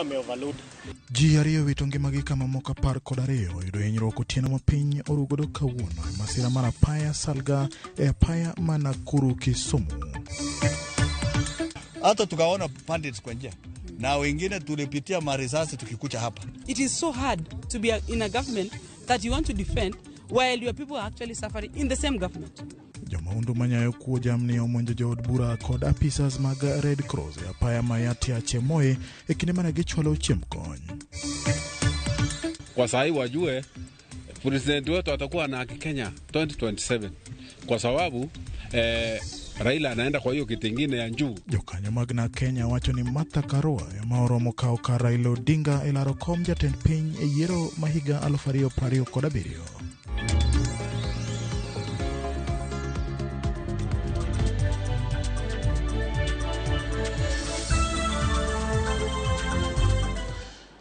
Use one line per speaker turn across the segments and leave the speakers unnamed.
Hakuwa ame-overload.
Ji ariyo owito ngimagi ka mamoko 12 oyudo hinyruok otieno ma piny orugodo kawuono e masira mar apaya Salga e apaya ma Nakuru Kisumu.
Hata tukaona bandits kwa njia na wengine tulipitia marisasi tukikucha hapa.
It is so hard to be in a government that you want to defend while your people are actually suffering in the same government.
Jomaundu manyayo kuo jamni omonjo jood bura kod apisas mag Red Cross e apaya ma Yatia Chemoe e kinde mane gichwalo chiemb kony.
Kwa sahi wajue president wetu atakuwa na Kenya 2027 kwa sababu Raila anaenda kwa hiyo kiti ingine ya juu.
Jokanyo mag na Kenya wacho ni Martha Karua ema oromo kawo kar Raila Odinga e laro kom jatend piny e yiero ma higa 2027.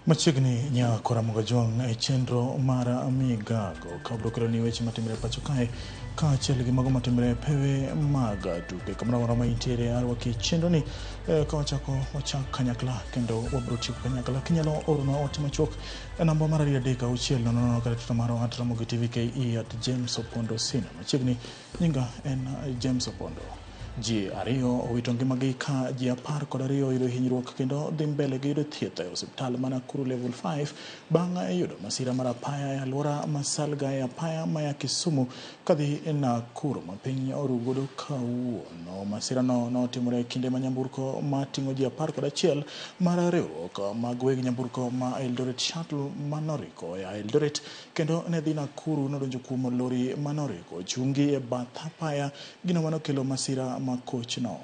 Machiegni nya Koramogo Jwang' e chenro mar Migago ka obiro keloni weche matimore pacho kae kaachiel gi mago matimore e pewe mag tuke. Kamoro amora ma intiere arwaki chenro ni ka wachako wachak kanyakla kendo wabiro tieko kanyakla. Kinyalo oronwa ote machuok e namba mar 2 3 6 0 0 kata Twitter marwa @Ramogi TV KE @James Opondo Sina. Machiegni nyinga en James Opondo. Ji ariyo owito ngimagi ka ji 12 oyudo hinyruok kendo dhi mbele gi yudo thieth e osiptal ma Nakuru Level 5 bang' yudo masira mar apaya e alwora ma Salga e apaya maya Kisumu kadhi Nakuru ma piny orugodo kawuono. Masirano notimore e kinde ma nyamburko mating'o ji 11 mar riwruok mag weg nyamburko ma Eldoret Shuttle manoriko ya Eldoret kendo ne dhi Nakuru nodonjo kuom lori manoriko chungi e bath apaya, gino manokelo masira ma kochno.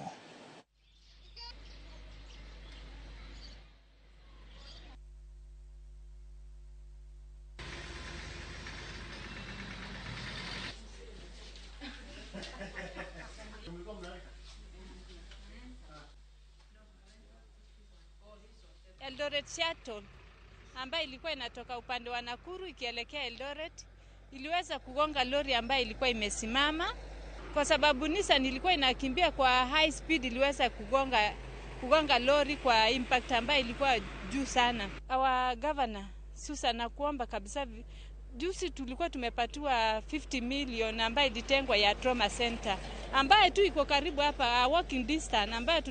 Eldoret Shuttle ambayo ilikuwa inatoka upande wa Nakuru ikielekea Eldoret iliweza kugonga lori ambayo ilikuwa imesimama. Kwa sababu Nissan ilikuwa inakimbia kwa high speed, iliweza kugonga lori kwa impact ambayo ilikuwa juu sana. Our governor Susan nakuomba kabisa, juzi tulikuwa tumepatiwa 50 million ambayo ilitengwa ya trauma center ambayo tu iko karibu hapa, walking distance, ambayo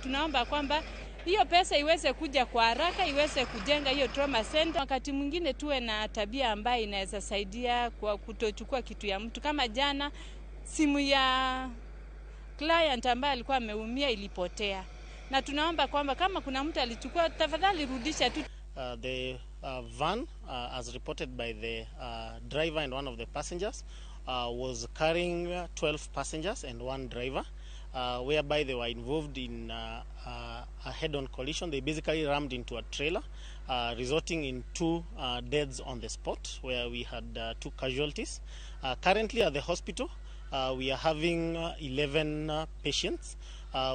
tunaomba kwamba hiyo pesa iweze kuja kwa haraka, iweze kujenga hiyo trauma center. Wakati mwingine tuwe na tabia ambayo inaweza saidia kwa kutochukua kitu ya mtu. Kama jana simu ya client ambaye alikuwa ameumia ilipotea, na tunaomba kwamba kama kuna mtu alichukua, tafadhali rudisha tu.
The van, as reported by the driver and one of the passengers, was carrying 12 passengers and one driver, whereby they were involved in a head-on collision. They basically rammed into a trailer, resulting in 2 deaths on the spot, where we had 2 casualties. Currently at the hospital, we are having 11 patients.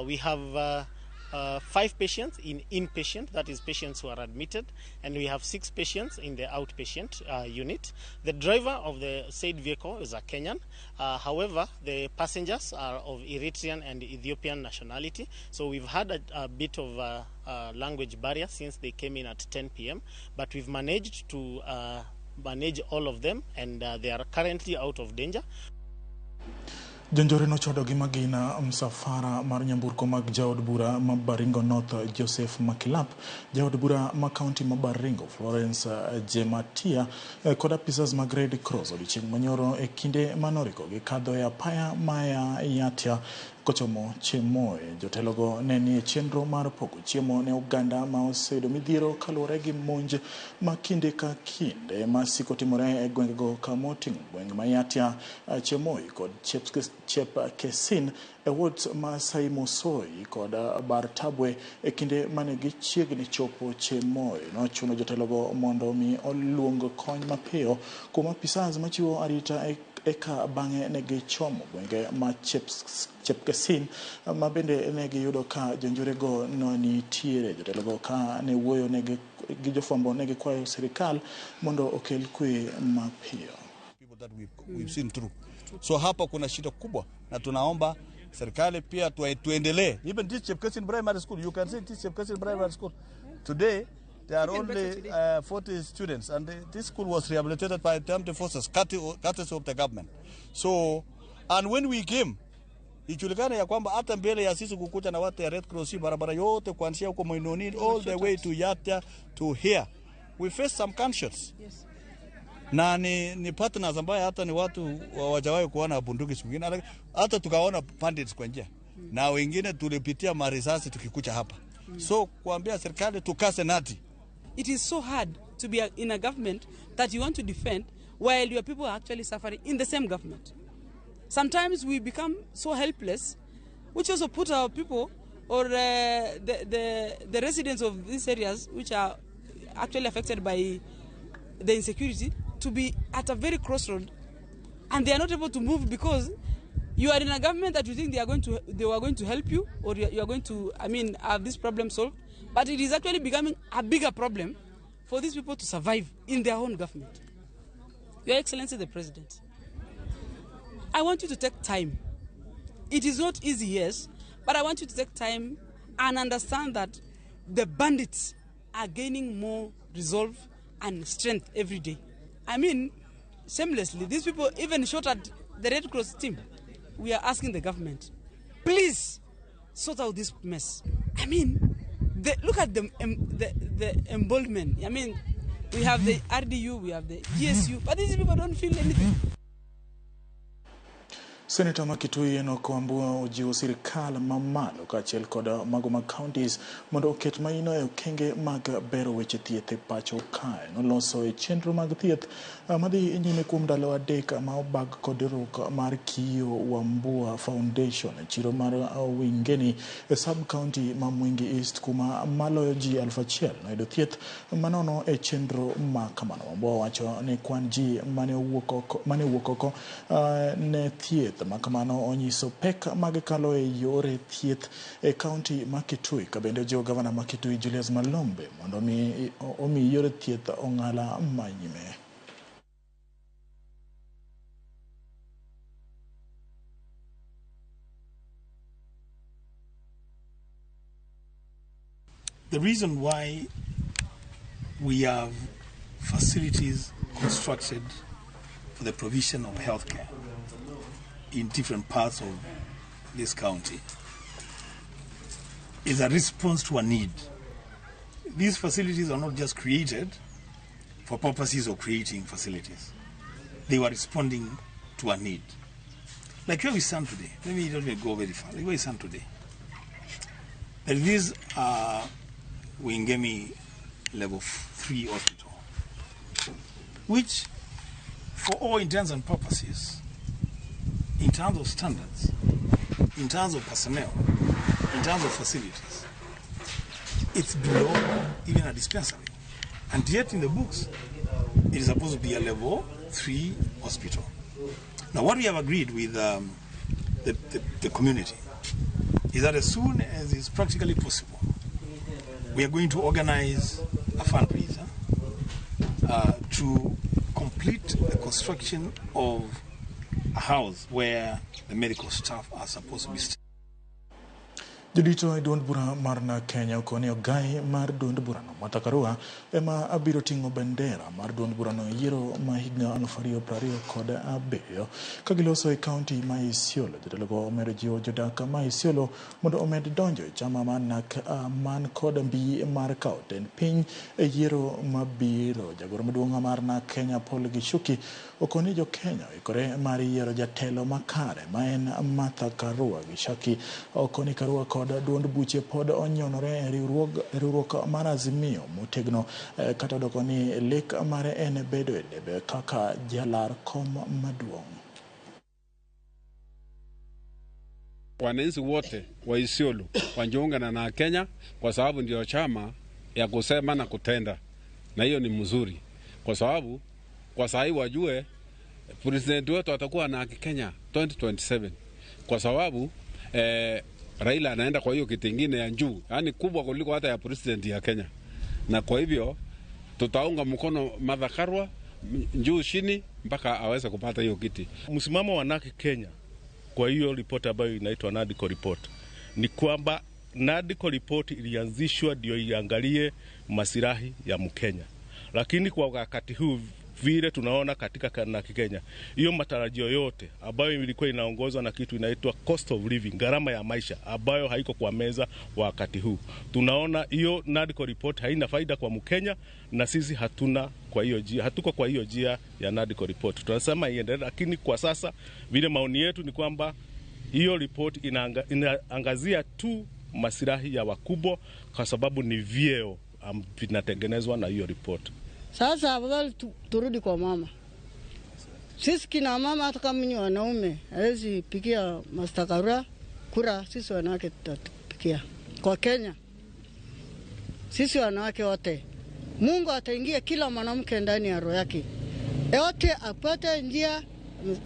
We have 5 patients in inpatient, that is patients who are admitted, and we have 6 patients in the outpatient unit. The driver of the said vehicle is a Kenyan. However, the passengers are of Eritrean and Ethiopian nationality, so we've had a bit of a language barrier since they came in at 10 p.m., but we've managed to manage all of them, and they are currently out of danger.
Jonjore nochwado gi magina msafara mar nyamburko mag jaod bura ma Baringo North Joseph Makilap, jaod bura ma kaunti ma Baringo Florence Jematia kod apisas mag Red Cross odiechieng' manyoro e kinde manoriko gikadho e apaya maya Yatia kochomo Chemoe. Jotelogo ne nie chenro mar pogo chiemo ne oganda ma oseyudo midhiero kaluwore gi monj ma kinde ka kinde ma siko timore e gwengego kamoting'o gweng' ma Yatia, Chemoe kod Chepkesin e wards ma Saimosoi kod Bartabwe e kinde mane gichiegni chopo Chemoe. Nochuno jotelogo mondo mi oluong kony mapiyo kuom apisas machiwo arita eka bang'e ne gichomo gwenge ma Chepkesin ma bende ne giyudo ka jonjorego no nitiere. Jotelogo ka ne wuoyo gi jofwambo ne gikwayo sirikal mondo okel kwe mapiyo.
That we've seen through. So hapa kuna shida kubwa na tunaomba serikali pia tuendelee. Even this Chepkesin Primary School, you can see this Chepkesin Primary School. Today, there are
Even better
only
today.
40 students, and this school was rehabilitated by the armed forces, courtesy of the government. So, and when we came, ijulikane ya kwamba hata mbele ya sisi kukuja na watu ya Red Cross, hii barabara yote kuanzia huko Moinoni all the way to Yatta to here, we faced some gunshots.
Yes.
Na ni partners ambaye hata ni watu hawajawahi kuona bunduki siku nyingine, hata tukaona bandits kwa njia na wengine tulipitia marisasi tukikuja hapa. So kuambia serikali tukase nati.
It is so hard to be in a government that you want to defend while your people are actually suffering in the same government. Sometimes we become so helpless, which also put our people or the residents of these areas, which are actually affected by the insecurity, to be at a very crossroad, and they are not able to move because you are in a government that you think they were going to help you, or you are going to, I mean, have this problem solved, but it is actually becoming a bigger problem for these people to survive in their own government. Your Excellency the President, I want you to take time. It is not easy, yes, but I want you to take time and understand that the bandits are gaining more resolve and strength every day. I mean, shamelessly, these people even shot at the Red Cross team. We are asking the government, please sort out this mess. I mean, look at the emboldenment. I mean, we have the RDU, we have the GSU, but these people don't feel anything.
Senator ma Kitui Enoch Wambua ojiwo sirikal mamalo kaachiel kod mago mag counties mondo oket maino e okenge mag bero weche thieth e pacho kae. Noloso e chenro mag thieth madhi nyime kuom ndalo 3 ma obag kod riwruok mar Kiyo Wambua Foundation e chiro mar Wingeni e sub county ma Mwingi East, kuma maloyo ji 1000 noyudo thieth manono e chenro ma kamano. Wambua wacho ni kwan ji mane owuok oko ne thieth makamano onyiso pek mag kalo e yore thieth e kaunti ma Kitui. Ka bende ojiwo gavana ma Kitui Julius Malombe mondo omi yore thieth ong'ala ma nyime.
The reason why we have facilities constructed for the provision of healthcare in different parts of this county is a response to a need. These facilities are not just created for purposes of creating facilities. They were responding to a need. Like where we stand today, let me not even go very far, like where we stand today. There is Wingemi level 3 hospital, which for all intents and purposes, in terms of standards, in terms of personnel, in terms of facilities, it's below even a dispensary. And yet in the books, it is supposed to be a level 3 hospital. Now what we have agreed with the community is that as soon as is practically possible, we are going to organize a fundraiser to complete the construction of a house where the medical staff are supposed to be staying.
Jodito e duond bura mar NARC Kenya okoni ogai mar duond burano Martha Karua ema abiro ting'o bendera mar duond burano e yiero ma higa 2027 ka giloso e kaunti ma Isiolo. Jotelogo omedo jiwo jodak ma Isiolo mondo omed donjo e chama mar NARC man kod mbi mar kawo tend piny e yiero mabiro. Jagoro maduong' mar NARC Kenya Paul Gichuki okoni jo Kenya oikore mar yiero jatelo makare ma en Martha Karua. Gichuki okoni Karua kod duond buche pod onyonore e riwruok mar Azimio motegno kata odoko ni lek mare en bedo e debe kaka jalar kom maduong'.
Wananchi wote wa Isiolo wajiunge na Kenya kwa sababu ndio chama ya kusema na kutenda, na hiyo ni mzuri kwa sababu kwa sahi wajue president wetu atakuwa na Kenya 2027 kwa sababu Raila anaenda kwa hiyo kiti kingine ya juu, yani kubwa kuliko hata ya president ya Kenya. Na kwa hivyo tutaunga mkono Martha Karua juu chini mpaka aweze kupata hiyo kiti.
Msimamo wa NARC Kenya kwa hiyo report ambayo inaitwa NADCO report ni kwamba NADCO report ilianzishwa ndio iangalie masilahi ya Mkenya, lakini kwa wakati huu vile tunaona katika na Kenya, hiyo matarajio yote ambayo ilikuwa inaongozwa na kitu inaitwa cost of living, gharama ya maisha ambayo haiko kwa meza wakati huu, tunaona hiyo NADCO report haina faida kwa Mkenya, na sisi hatuna kwa hiyo jia, hatuko kwa hiyo jia ya NADCO report. Tunasema iendelee, lakini kwa sasa vile maoni yetu ni kwamba hiyo report inaangazia tu masilahi ya wakubwa, kwa sababu ni vyeo vinatengenezwa na hiyo report.
Sasa afadhali turudi kwa mama. Sisi kina mama, hata kama ni wanaume hawezi pigia Master kura, sisi wanawake tutatupikia. Kwa Kenya sisi wanawake wote, Mungu ataingia kila mwanamke ndani ya roho yake, yote apate njia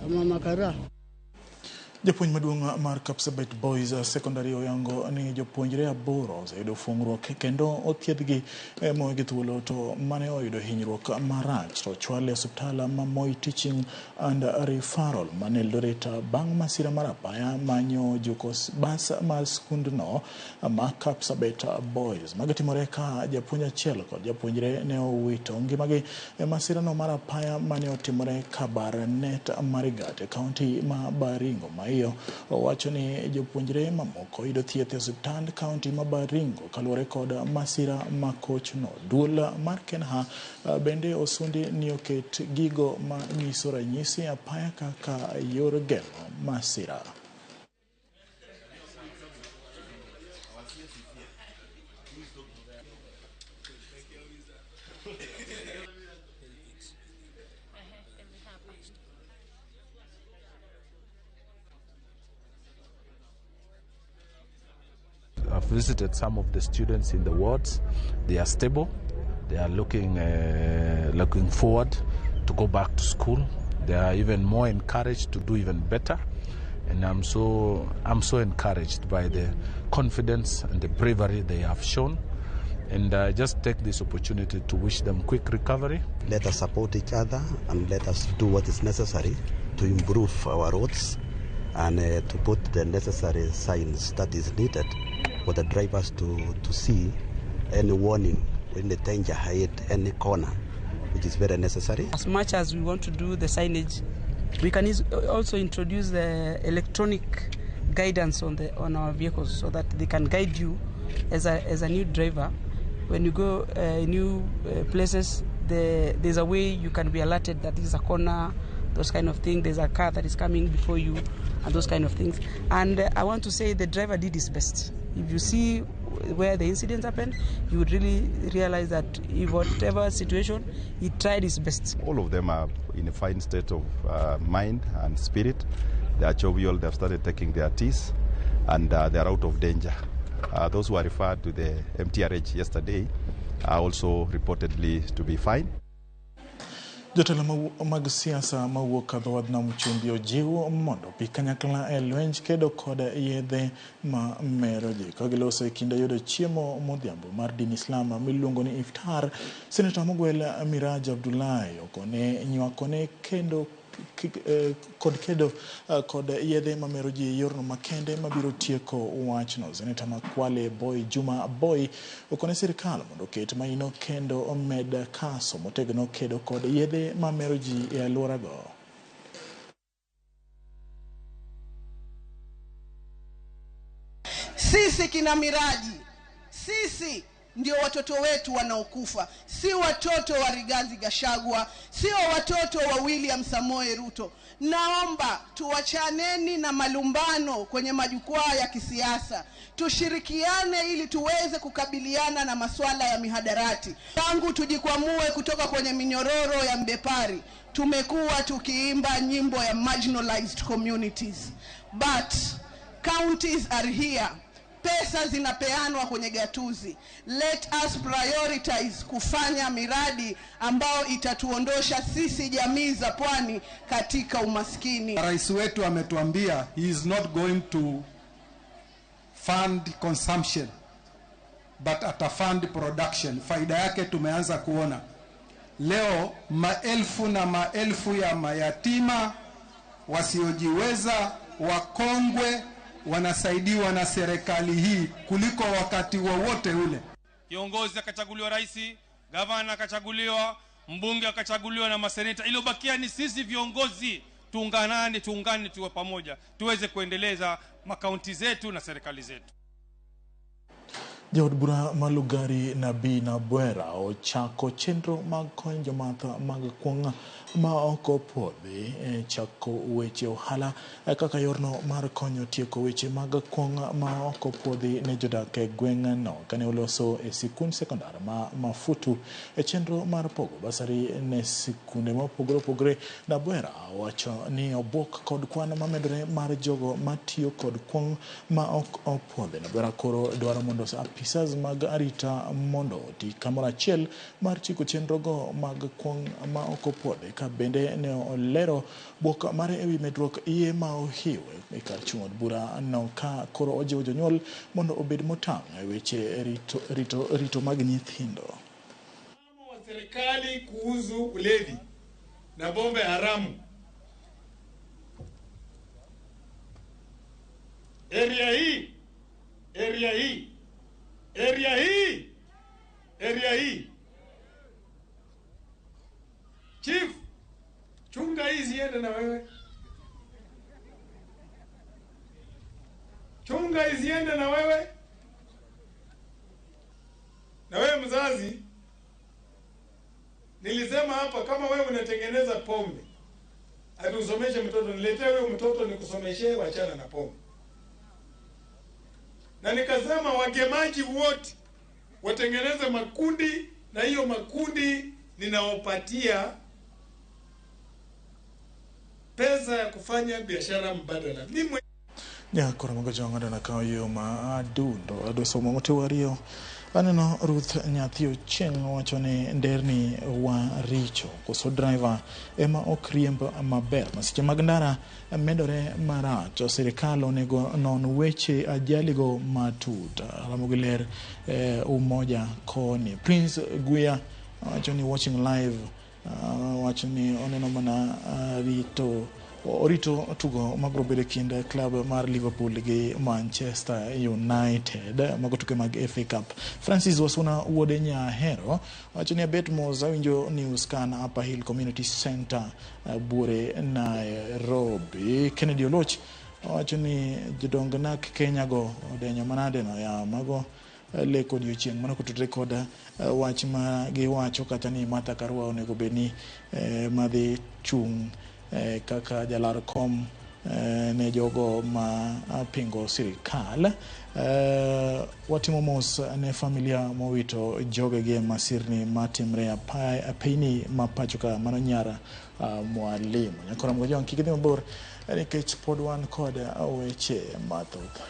Mama Karua.
Japuonj maduong' mar Kapsabet Boys Secondary oyango ni jopuonjre 8 oseyudo fuong'ruok kendo othiedhgi mowegi thuolo, to mane oyudo hinyruok marach to ochwal e osiptal ma Moi Teaching and Referral man Eldoret bang' masira mar apaya manyo juko bas mar skundno ma Kapsabet Boys. Magi timore ka japuonj achiel kod japuonjre ne owito ngimagi e masirano mar apaya mane otimore Kabarnet Marigat e kaunti ma Baringo. Maiyo owacho ni jopuonjre mamoko yudo thieth e osiptand kaunti ma Baringo kaluwore kod masira ma kochno. Duol mar Kenha bende osundi ni oket gigo ma nyiso ranyisi apaya kaka yor geng'o masira.
I've visited some of the students in the wards. They are stable. They are looking forward to go back to school. They are even more encouraged to do even better, and I'm so encouraged by the confidence and the bravery they have shown. And I just take this opportunity to wish them quick recovery.
Let us support each other and let us do what is necessary to improve our roads and to put the necessary signs that is needed for the drivers to see any warning when the danger hit any corner, which is very necessary.
As much as we want to do the signage, we can also introduce the electronic guidance on our vehicles so that they can guide you as a new driver. When you go new places, there's a way you can be alerted that this is a corner, those kind of things. There's a car that is coming before you, and those kind of things. And I want to say the driver did his best. If you see where the incident happened, you would really realize that in whatever situation, he tried his best.
All of them are in a fine state of mind and spirit. They are jovial, they have started taking their teas, and they are out of danger. Those who are referred to the MTRH yesterday are also reportedly to be fine.
Jotelo mag siasa mawuok dhowadh nam chumbi ojiw mondo pi kanyakla e lwenj kedo kod yedhe ma mero ji. Ka giloso e kinde yudo chiemo modhiambo mar din Islam miluongo ni iftar, Seneta mogwel Miraj Abdullahi okone nywakone kendo kod kedo kod yedhe mamero ji yorno makende mabiro tieko wachno. Seneta ma Kwale Boy Juma Boy okone sirikal mondo oket maino kendo omed kaso motegno kedo kod yedhe mamero ji e alworago.
Sisi kina Miraji, sisi ndio watoto wetu wanaokufa, si watoto wa Rigathi Gachagua, sio watoto wa William Samoei Ruto. Naomba tuwachaneni na malumbano kwenye majukwaa ya kisiasa, tushirikiane ili tuweze kukabiliana na masuala ya mihadarati. Tangu tujikwamue kutoka kwenye minyororo ya mbepari, tumekuwa tukiimba nyimbo ya marginalized communities, but counties are here. Pesa zinapeanwa kwenye gatuzi. Let us prioritize kufanya miradi ambao itatuondosha sisi jamii za pwani katika umaskini.
Rais wetu ametuambia he is not going to fund consumption but atafund production. Faida yake tumeanza kuona. Leo maelfu na maelfu ya mayatima, wasiojiweza, wakongwe wanasaidiwa na serikali hii kuliko wakati wowote ule.
Kiongozi akachaguliwa rais, gavana akachaguliwa, mbunge akachaguliwa na maseneta. Iliyobakia ni sisi viongozi tuunganane, tuungane, tuwe pamoja, tuweze kuendeleza makaunti zetu na serikali zetu.
Jaod bura ma Lugari Nabii Nabwera ochako chenro mag konyo jomath mag kuong' ma ok opuodhi e chako weche ohala kaka yorno mar konyo tieko weche mag kuong' ma ok opuodhi ne jodak e gweng'no. Kane oloso e sikund sekondar ma Mafutu e chenro mar pogo basari ne sikunde mopogore opogore, Nabwera owacho ni obuok kod kwan mamedore mar jogo matiyo kod kuong' ma ok opuodhi. Nabwera koro dwaro mondo apisas mag arita mondo oti kamoro achiel mar chiko chenrogo mag kuong' ma ok opuodhi. Ka bende ne olero bwok mare ewi medruok iye ma ohiw e kar chung' od bura no, ka koro ojiwo jonyuol mondo obed motang' e weche rito mag nyithindo.
Wa serikali kuhusu ulevi na pombe haramu. Area hii, area hii, area hii, area hii. Chief, chunga hizi ende na wewe. Chunga hizi ende na wewe. Na wewe mzazi, nilisema hapa kama wewe unatengeneza pombe, ati usomeshe mtoto, niletee wewe mtoto nikusomeshe, wachana na pombe. Na nikasema wagemaji wote watengeneze makundi, na hiyo makundi ninawapatia pesa ya kufanya biashara mbadala. Mimi
Nyakora mago jong'ado na kawo yo ma adundo adwa somo motiwo ariyo. Aneno Ruth Nyathi Ochieng' wacho ni nderni wa richo koso driver ema ok riemb maber. Masiche mag ndara medore marach. Sirikal onego non weche ajaligo matut. Ramogi ler Umoja koni. Prince Guya wacho ni watching live, wacho ni oneno mana rito orito tugo mabiro bedo e kind club mar Liverpool gi Manchester United mago tuke mag FA Cup. Francis Wasuna wuode Nyahero wacho ni abet mos awinjo news kan Upper Hill Community Center Buore Nairobi. Kennedy Oloch wacho ni jodong nak Kenya go odenyo manade no ya mago lek odiochieng' mano kotudore kod wach ma giwacho kata ni Martha Karua onego bed ni madhi chung' kaka jalar kom ne jogo ma pingo sirikal. Watimo mos ne familia mowito jogegi e masirni matimre apeyni ma pacho ka mano nyara mwalimu. Nyakora Mgojong kik idhi mabor nikech pod wan kod weche mathoth.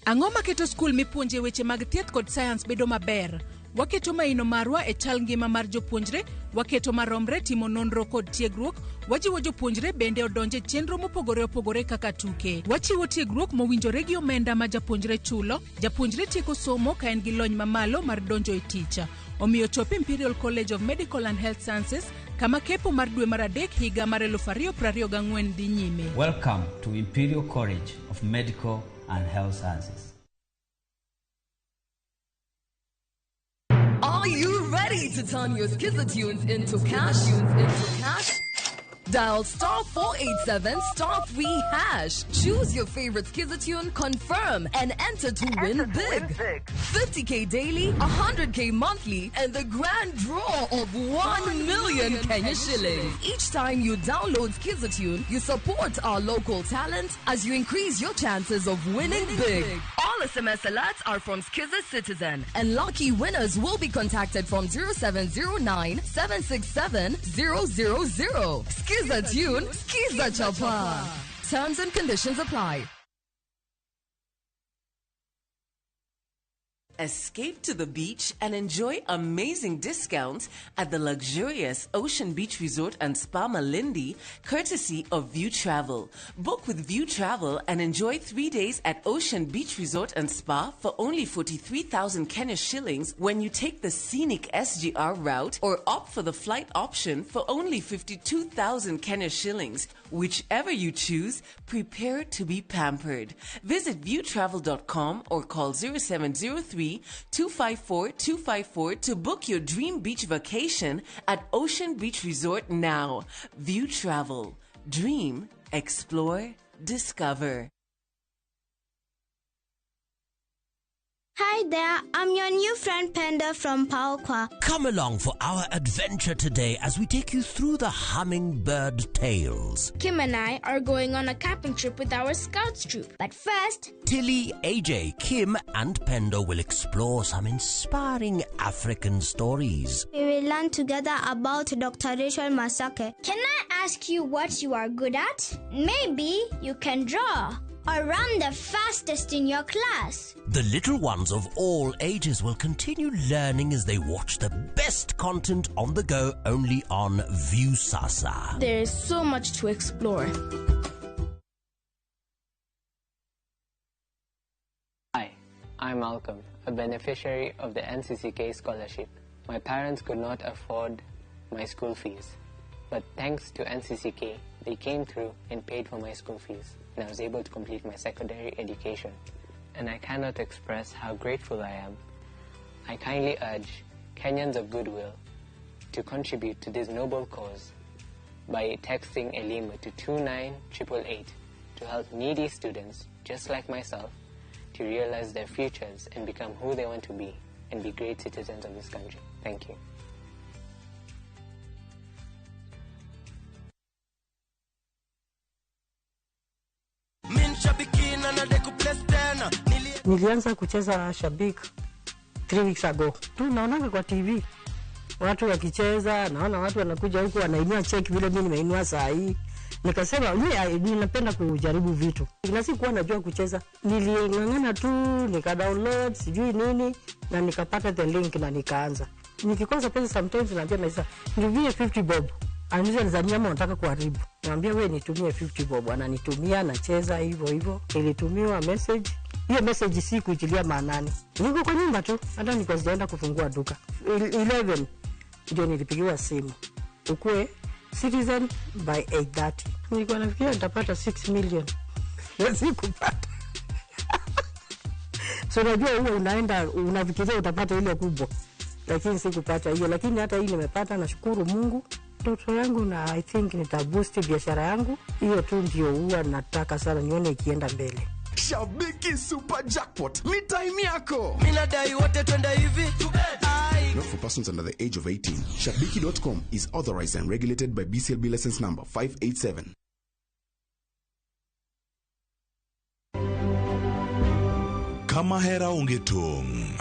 Ang'o maketo skul mipuonje weche mag thieth kod sayans bedo maber? Waketo maino marwa e chal ngima mar jopuonjre, waketo maromre timo nonro kod tiegruok, wajiwo jopuonjre bende odonje chenro mopogore opogore kaka tuke. Wachiwo tiegruok mowinjore gi omenda ma japuonjre chulo, japuonjre tieko somo ka en gi lony mamalo mar donjo e tich. Omiyo chop Imperial College of Medical and Health Sciences kama kepo mar dwe mar adek higa mar 2024 dhi nyime.
Welcome to Imperial College of Medical and Health Sciences.
Are you ready to turn your Skiza tunes into cash? Dial star 487 star 3 hash. Choose your favorite Skiza tune, confirm, and enter to win big. 50k daily, 100k monthly, and the grand draw of 1 million Kenya shillings. Each time you download Skiza tune, you support our local talent as you increase your chances of winning big. All SMS alerts are from Skiza Citizen, and lucky winners will be contacted from 0709 767 000. Skiza tune, Skiza Chapa. Terms and conditions apply.
Escape to the beach and enjoy amazing discounts at the luxurious Ocean Beach Resort and Spa Malindi, courtesy of View Travel. Book with View Travel and enjoy 3 days at Ocean Beach Resort and Spa for only 43,000 Kenya shillings when you take the scenic SGR route or opt for the flight option for only 52,000 Kenya shillings. Whichever you choose, prepare to be pampered. Visit viewtravel.com or call 0703 254 254 to book your dream beach vacation at Ocean Beach Resort now. View Travel. Dream, explore, discover.
Hi there, I'm your new friend Penda from Paokwa.
Come along for our adventure today as we take you through the hummingbird tales.
Kim and I are going on a camping trip with our scouts troop.
But first,
Tilly, AJ, Kim, and Pendo will explore some inspiring African stories.
We will learn together about Dr. Rachel Masake. Can I ask you what you are good at? Maybe you can draw or run the fastest in your class.
The little ones of all ages will continue learning as they watch the best content on the go only on Viusasa.
There is so much to explore.
Hi, I'm Malcolm, a beneficiary of the NCCK scholarship. My parents could not afford my school fees, but thanks to NCCK, they came through and paid for my school fees, and I was able to complete my secondary education. And I cannot express how grateful I am. I kindly urge Kenyans of goodwill to contribute to this noble cause by texting Elimu to 29888 to help needy students just like myself to realize their futures and become who they want to be and be great citizens of this country. Thank you.
Nilianza kucheza Shabik 3 weeks ago. Tu naonanga kwa TV watu wakicheza, naona watu wanakuja huku wanainua cheki vile mimi nimeinua saa hii. Nikasema mimi ninapenda kujaribu vitu. Na sikuwa najua kucheza. Niling'ang'ana tu, nika download sijui nini na nikapata the link na nikaanza. Nikikosa pesa sometimes naambia Maisa, nitumie 50 bob. Ananiuliza ni ama unataka kuharibu. Naambia wewe nitumie 50 bob. Ananitumia, nacheza hivyo hivyo. Nilitumiwa message. Hiyo message si kuitilia maanani. Niko kwa nyumba tu, hata nilikuwa sijaenda kufungua duka. 11 ndio nilipigiwa simu. Ukue Citizen by 8:30. Nilikuwa nafikiria nitapata 6 million. Na sikupata. So unajua huwa unaenda unafikiria utapata ile kubwa. Lakini sikupata hiyo, lakini hata hii nimepata, nashukuru Mungu. Ndoto yangu na I think nitaboost biashara yangu. Hiyo tu ndio huwa nataka sana nione ikienda mbele.
Shabiki Super Jackpot ni time yako.
Mimi nadai wote twende hivi.
Not for persons under the age of 18. Shabiki.com is authorized and regulated by BCLB license number 587.
Kama hera onge tong',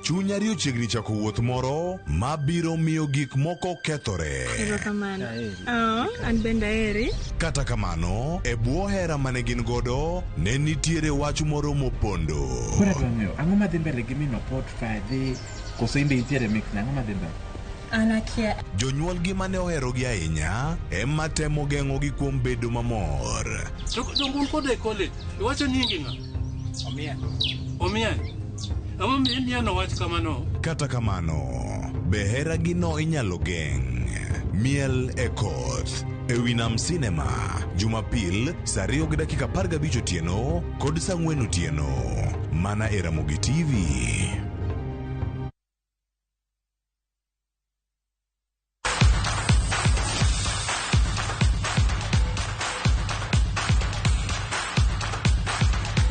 chuny ari ochiegni chako wuoth moro mabiro miyo gik moko kethore.
Erokamano. Oh, an bende aheri.
Kata kamano, e bwo hera mane gin godo, ne nitiere wach moro mopondo.
Koro adwa ng'eyo, ang'o madhi mbele gi min Opot Fadhi, koso in be intiere mix ne, ang'o madhi mbele?
An akia.
Jonyuolgi mane oherogi ahinya ema temo geng'ogi kuom bedo mamor.
Donge un koda e college, iwacho nyingi ng'a? Omien. Omien. Ang'o miyo imiano wach kamano?
Kata kamano, be heragino inyalo geng'? Miel e koth e wi Nam Cinema, Jumapil saa 2:15 otieno kod saa 4 otieno, mana e Ramogi TV.